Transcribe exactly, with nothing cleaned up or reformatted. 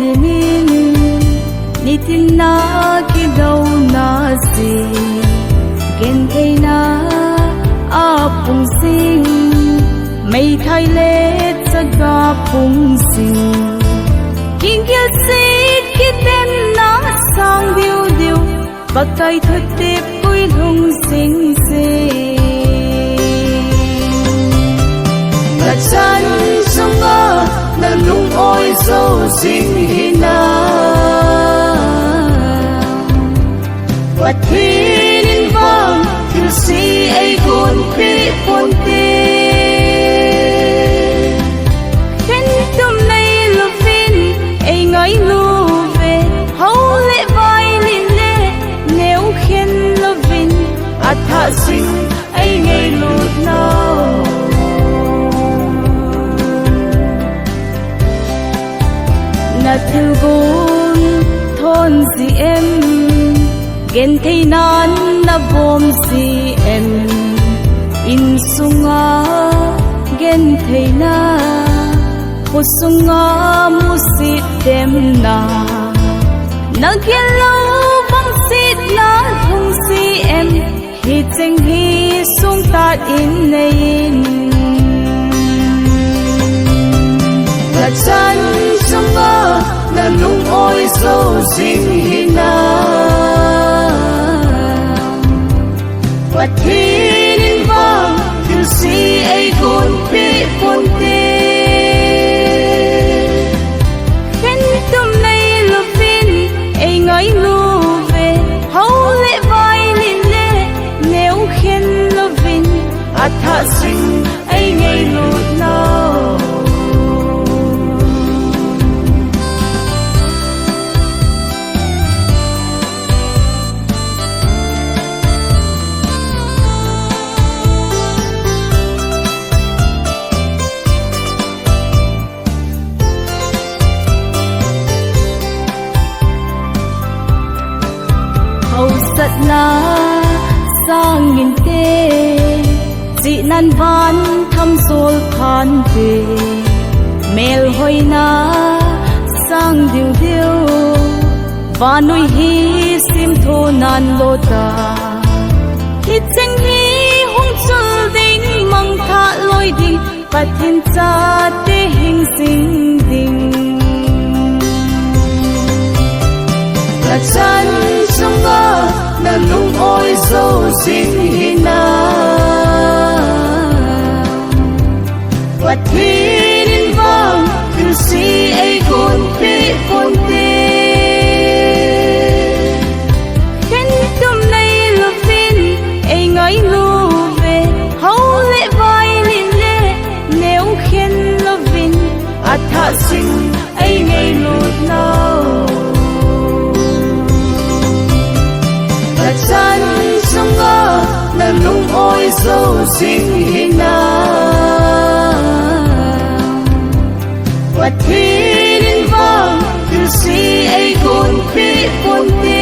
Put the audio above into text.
Tinin, nitin na kidouna si, gentheina a pung sing, meithai le chaga pung sing, kinggel sit kitenna sang diu diu, Pakai thutep pui lhung sing sing. Na chan sunga na lung-oi zo sing hinam. Pathen in vang thilse eigonpeh ponte. Khentum neilouvin eingailu uve, hao le vai, lin le neo khen louvin athah sing eingailut nau. Na thilgon thon ji em, gentheinan na bom ji em, insunga gentheina, khosunga musit temna, na gel lou vangsetna lhung ji em, hicheng hi sungtah in nei in. Na chan sunga na lung-oi zo sing hinam. Pathen in vang thilse eigonpeh ponte. Khentum neilouvin eingailu uve, hao le vai, lin le neo khen louvin athah sing eingailut nau. Hausatna sang inte, chihnan van tham jol phante, melhoina sang diu diu, vannoi hi simtho nan lou ta. Hicheng hi hung chul ding, mangthah loi ding, Pathen chate hing jing ding. Na chan sunga na lung-oi zo sing hinam. Pathen in vang thilse eigonpeh ponte. Khentum neilouvin eingailu uve, hao le vai, lin le neo khen louvin athah sing eingailut nau. Na chan sunga na lung-oi zo sing hinam. Pathen in vang thilse eigonpeh ponte.